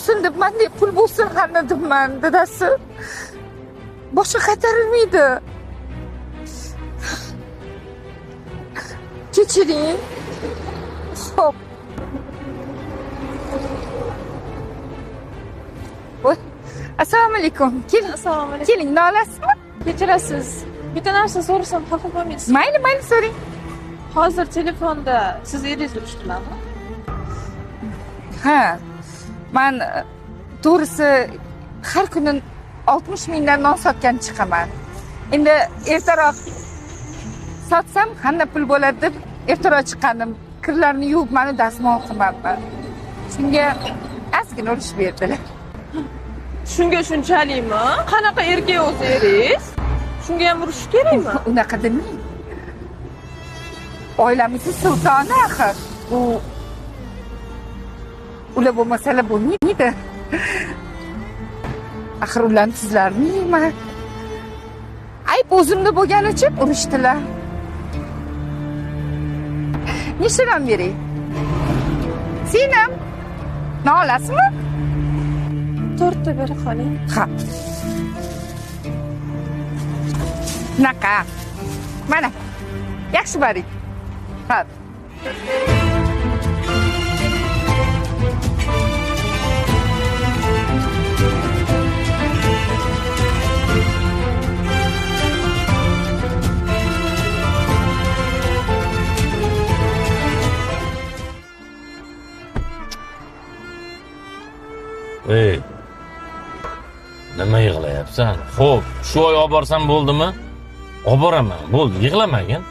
bo'lsin debman, deb pul bo'lsin hamma debman, dadasi. Boshqa qaytarilmaydi. Kechiring. Xo'p. Voy. Assalomu alaykum. Keling. Assalomu alaykum. Keling, nolasizmi? Kechirasiz. Bitta narsa so'rasam xafa bo'lmaysiz. Mayli, mayli so'rang. Hozir telefonda siz eringiz urishdilarmi? Ha. Men to'g'risi har kuni 60 mingdan non sotgan chiqaman. Endi ertaroq sotsam qanday pul bo'ladi deb ertaroq chiqqandim. Kirlarni yuvib meni dazmol qilmabman. Shunga ozgina urishib berdilar. Shunga shunchalikmi? Qanaqa erkak o'zi eringiz? Shunga ham urishish kerakmi? Unaqa demang. Oilamizni sultoni axir. U ular bo'lmasalar bo'lmaydi. Axir ularni tuzlarini yeyman. Ayb o'zimda bo'lgani uchun urishdilar. Nechtadan beray? Senam. Nolasizmi? 4 ta bera qoling. Ha. Naqa. Mana. Yaxshi boring. Ha. Ey, nima yig'layapsan? Xo'p, shu oy olib borsam bo'ldimi? Olib boraman, bo'ldi, yig'lamagin.